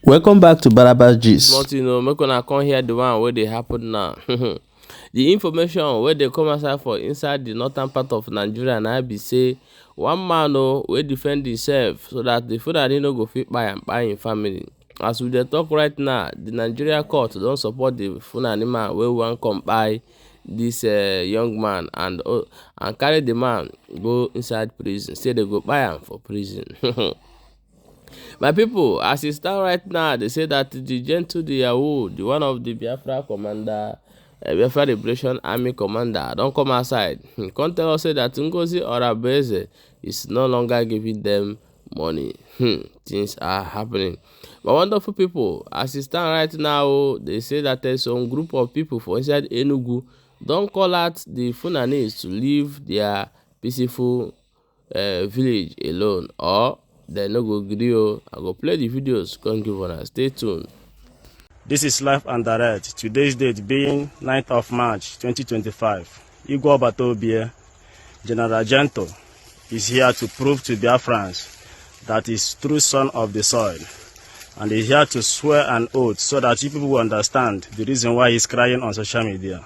Welcome back to Barabas Gist. Small thing o, make una come hear the one wey dey happen now. The information wey dey come outside for inside the northern part of Nigeria na be say one man o wey defend himself so that the Fulani no go fit kpai am kpai him family. As we dey talk right now, the Nigeria court don support the Fulani man wey wan come kpai this young man and carry the man go inside prison. Say they go kpai am for prison. My people, as e stand right now, they say that the Gentle the Yahoo, the one of the Biafra commander, Biafra Liberation Army commander, don come outside. Come tell us say that Ngozi Orabueze is no longer giving them money. Things are happening. But wonderful people, as e stand right now, they say that there's some group of people for inside Enugu don call out the Fulanis to leave their peaceful village alone, or they no go gree o. I go play the videos, come give una. Stay tuned. This is live and direct. Today's date being 9th of March 2025. Igwe Obatobie, General Gento, is here to prove to Biafrans that he's true son of the soil. And he's here to swear an oath so that you people will understand the reason why he's crying on social media.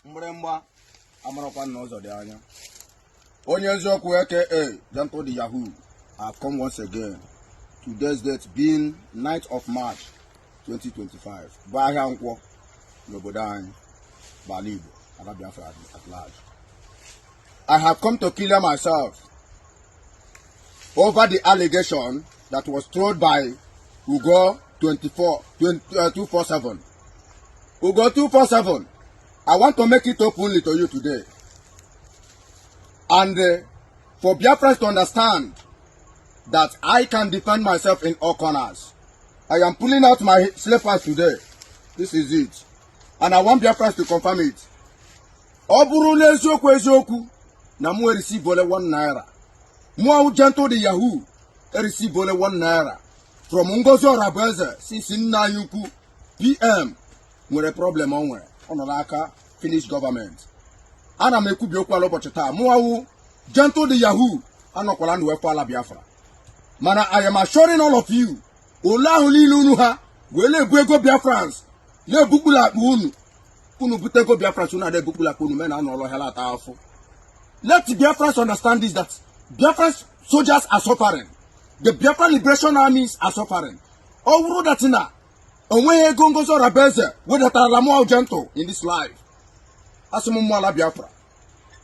Mgbịrịmgba amarakwa na ụzọ dị anya. Onye eziokwu, aka Gentle the Yahoo, I have come once again. Today's date being 9th of March 2025, bụ ahịa Nkwọ n'obodo anyị bụ ala Igbo, ala Biafra at large. I have come to clear myself over the allegation that was thrown by Ugo 24 20, 247. Ugo 247, I want to make it openly to you today. And for Biafrans to understand that I can defend myself in all corners. I am pulling out my slippers today. This is it. And I want Biafrans to confirm it. Ọ bụrụ n'eziokwu eziokwu na mụ receive only ₦1, mụ ahụ Gentle the Yahoo receive only ₦1 from Ngozi Orabueze since nna anyị ukwu PM nwere problem o nwere, ọ nọ n'aka Finnish government. Ana m ekwubi okwu ala ụbọchị taa, mụ awụ Gentle the Yahoo anọkwala ndụ wefọ ala Biafra, mana I am assuring all of you, ole ahụ niile unu ha wee na-ebu ego Biafrans na-ebukpula akpa unu, unu bute ego Biafrans, unu ada ebukpula akpa unu mee na anọ ọlọhịa ata afụ. Let Biafrans understand this, that Biafran soldiers are suffering. The Biafran Liberation Armies are suffering. Ọ bụrụ that na onweghị ego Ngozi Orabueze wedatara mụọ Gentle in this life, asị m mmụọ ala Biafra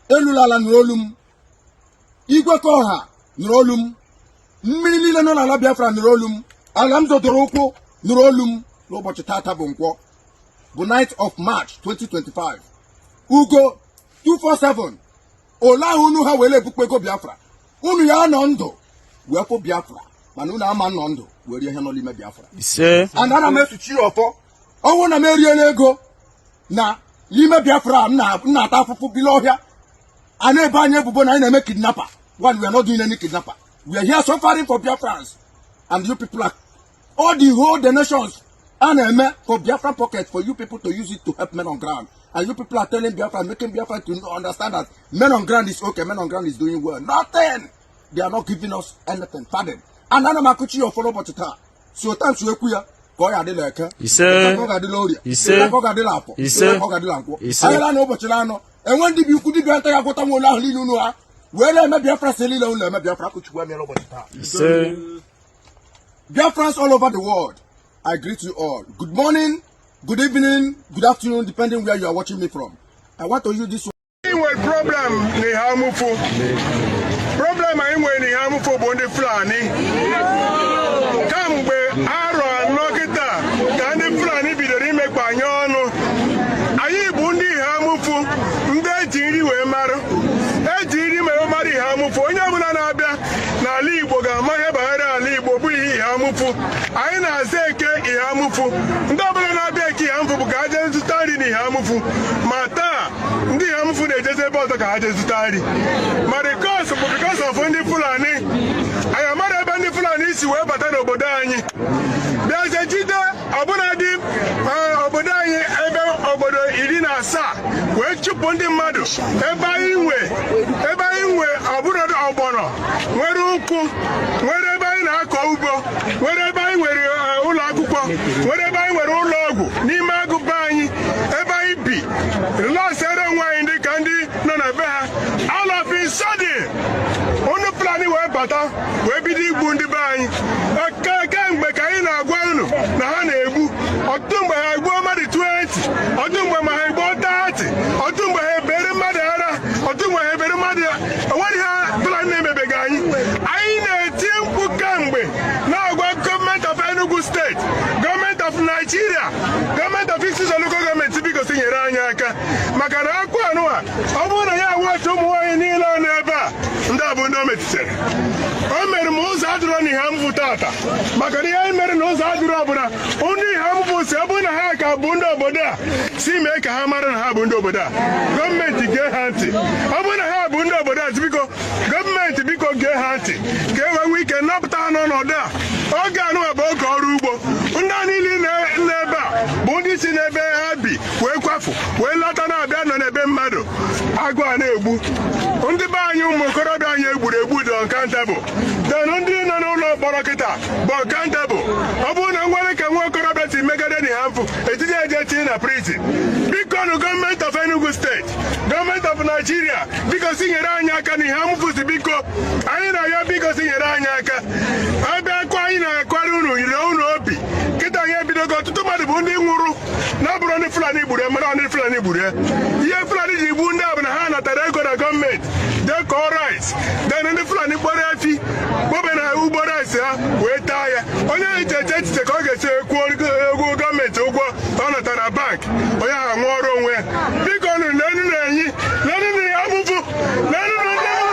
elula ala nụrụ olu m, igwe ka ọha nụrụ olu m, mmiri niile nọ n'ala Biafra nụrụ olu m, ala m zọdoro ụkwụ nụrụ olu m. N'ụbọchị tata bụ Nkwọ, bụ 9th of March 2025, Ugo 247, ole ahụ unu ha were ebukpe ego Biafra, unu ya nọ ndụ wee fụ Biafra, mana unu ama nọ ndụ wee rie ihe nọ n'ime Biafra. Ise. And ana m esuchi ya ọfọ ọnwụ na m eriela ego na n'ime Biafra. M na-ata afụfụ bili ọhịa a na-ebe anyị ebubo na anyị na-eme kidnapper. One, we are not doing any kidnapper. We are here suffering for Biafrans, and you people are all the whole donations a na-eme for Biafran pocket for you people to use it to help men on ground, and you people are telling Biafra, making Biafra to understand that men on ground is okay, men on ground is doing well. Nothing. They are not giving us anything. Pardon. And ana m akụchi ya ụfọdụ ụbọchị taa si ụta nsu ekwu ya ka ọ ya adịla Eke. Ise. Ka ọ ga-adịla Orie. Ise. Ka ọ ga-adịla Afọ. Ise. Ka ọ ga-adịla Nkwọ. Ise. Ahịa na ụbọchị anọ enwe ndị bi ukwu dibịa nta ya gwọta nwa ole ahụ niile unu ha wee na-eme Biafra si niile unu eme Biafra akụchukwu emere ụbọchị taa. Ise. Biafrans all over the world, I greet you all. Good morning, good evening, good afternoon, depending where you are watching me from. I want to use this Anyị nwere problem n'Ihamufu. Problem anyị nwere n'Ihamufu bụ ndị Fulani. Kamgbe arọ 4 kịta ka ndị Fulani bidoro imekpa anyị ọnụ. Anyị bụ ndị Ihamufu, ndị eji nri wee marụ, eji nri wee mara Ihamufu. Onye ọbụla na-abịa n'ala Igbo ga-ama ihe banyere ala Igbo bụ ihe Ihamufu. Anyị na-aza Eke Ihamufu. Ndị ọbụla na-abịa Eke Ihamufu bụ ka ha jee zụta nri na Ihamufu, ma taa ndị Ihamufu na-ejezi ebe ọzọ ka ha jee zụta nri, ma because bụ because of ndị Fulani. Anyị amara ebe ndị Fulani si wee bata n'obodo anyị, bịazie jide ọbụnadị obodo anyị, ebe obodo 17 wee chụpụ ndị mmadụ ebe anyị nwe, ebe anyị nwe ọbụrụ ọgbọnọ, nwere ụkwụ, nwere ebe anyị na-akọ ugbo, nwere ebe anyị nwere ụlọ akwụkwọ, nwere ebe anyị nwere ụlọ ọgwụ n'ime agụba anyị ebe anyị bi lọsere onwe anyị dị ka ndị nọ na be ha. All of a sudden, unu Fulani wee bata wee bido igbu ndị be anyị. Kemgbe ka anyị na-agwa unu na ha na-egbu. Ọtụtụ mgbe ha egbuo mmadụ 20, ọtụtụ mgbe ma ha egbuo 30, ọtụtụ mgbe ha ebere mmadụ ara, ọtụtụ mgbe ha ebere mmadụ. Enweghị ha Fulani na-emebeghị anyị. Anyị na-eti mkpu kemgbe, na-agwa gọọmenti of Enugu Steeti, gọọmenti of Nigeria, gọọmenti of Isi Local Gọọmenti, biko si nyere anyị aka, maka na akwa anụwa ọ bụrụ na ya awọchi ụmụ nwaanyị niile nọ ebe a, ndị a bụ ndị o metụtara. O mere m ụzọ adịrọ na ihe mfụ tata, maka na ihe anyị mere na ụzọ adịrọ bụ na ndị ihe mfụ si ọ bụrụ na ha ka bụ ndị obodo a, si mee ka ha mara na ha bụ ndị obodo a. Gọọmenti gee ha ntị. Ọ bụrụ na ha bụ ndị obodo a, biko gọọmenti, biko gee ha ntị ka e wee nwee ike napụta ha n'ọnọdụ a. Oge anụwa bụ oge ọrụ ugbo. Ndị a niile n'ebe a bụ ndị si n'ebe ha bi wee kwafu wee lọta, na-abịa nọ n'ebe mmadụ. Agụ a na-egbu ndị be anyị, ụmụ okorobịa anyị egburu egbu dị uncountable. Then ndị nọ n'ụlọ mkpọrọ kịta bụ uncountable. Ọ bụrụ na nwere ka nwa okorobịa si megide na ha mfụ etinye eje tinye na prison. Biko nụ, gọọmenti of Enugu Steeti, gọọmenti of Nigeria, biko si nyere anyị aka na ihe amụfụsi. Biko, anyị na-arịọ, biko si nyere anyị aka. Abịa kwa anyị na-akwara unu yiri unu obi. Kịta anyị ebidogo. Ọtụtụ mmadụ bụ ndị nwụrụ na bụrụ ndị Fulani gburu ya, mara ndị Fulani gburu ya. Ihe Fulani ji gbuo ndị a bụ na ha natara ego na gọọmenti jee kọọ rice. Then ndị Fulani kpọrọ efi kpobe na ugbo rice ha wee taa ya. Onye eche eche echiche ka ọ ga-esi kwuo egwu gọọmenti ụgwọ ọ natara bank, onye ahụ nwụọ ọrụ onwe ya. Biko nụ, lenu na enyi, lenu na ya amụfụ, lenu na nne m.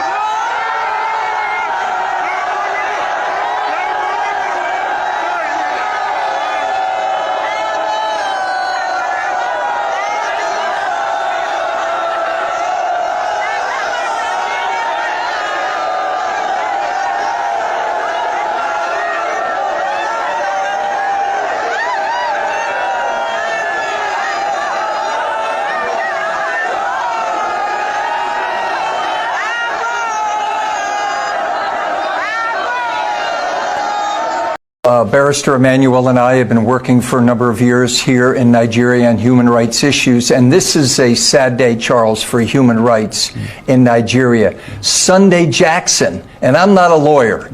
Barrister Emmanuel and I have been working for a number of years here in Nigeria on human rights issues, and this is a sad day, Charles, for human rights in Nigeria. Sunday Jackson, and I'm not a lawyer,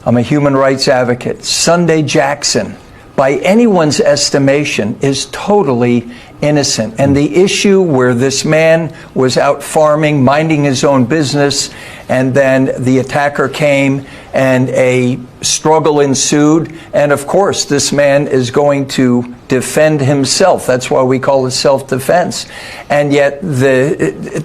I'm a human rights advocate. Sunday Jackson, by anyone's estimation, is totally innocent. And the issue where this man was out farming, minding his own business, and then the attacker came and a struggle ensued. And of course, this man is going to defend himself. That's why we call it self defense. And yet,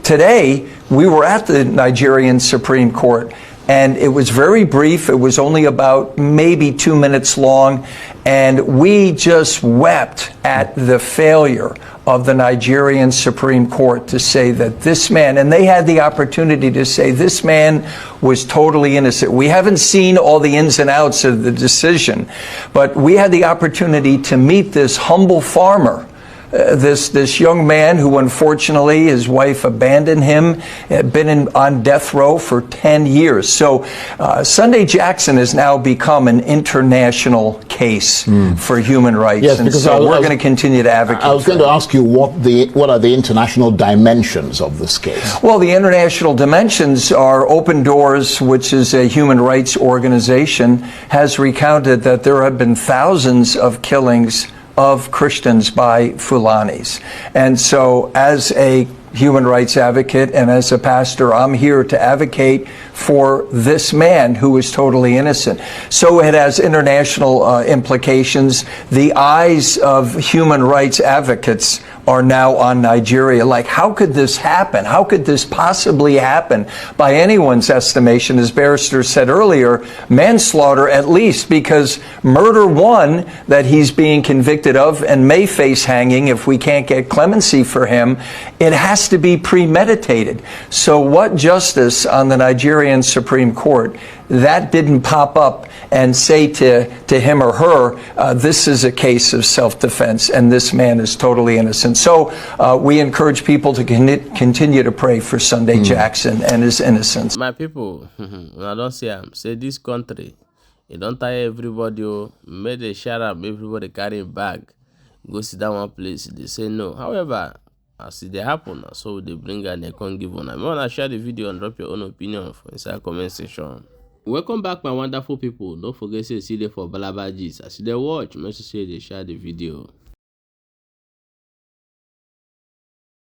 today, we were at the Nigerian Supreme Court, and it was very brief. It was only about maybe 2 minutes long. And we just wept at the failure of the Nigerian Supreme Court to say that this man, and they had the opportunity to say this man was totally innocent. We haven't seen all the ins and outs of the decision, but we had the opportunity to meet this humble farmer, this young man who, unfortunately, his wife abandoned him, had been on death row for 10 years. So Sunday Jackson has now become an international case for human rights. Yes, and because so we're I was- going to continue to advocate I was for going to him. Ask you what are the international dimensions of this case? Well, the international dimensions are Open Doors, which is a human rights organization, has recounted that there have been thousands of killings of Christians by Fulanis. And so, as a human rights advocate and as a pastor, I'm here to advocate for this man who is totally innocent. So it has international implications. The eyes of human rights advocates are now on Nigeria. Like, how could this happen? How could this possibly happen? By anyone's estimation, as Barrister said earlier, manslaughter at least, because murder one that he's being convicted of and may face hanging if we can't get clemency for him, it has to be premeditated. So, what justice on the Nigerian Supreme Court That didn't pop up and say to him or her, this is a case of self-defense and this man is totally innocent. So we encourage people to continue to pray for Sunday Jackson and his innocence. My people, una don see am say dis country e don tire everybody o. Make dey share am, everybody carry im bag go sit down one place, dey say no. However, as e dey happen, na so we dey bring am dey come give una. Make una share the video and drop your own opinion for inside comment section. Welcome back, my wonderful people. Don't forget say you still dey for Balaba Gist. As you dey watch, make sure say you dey share the video.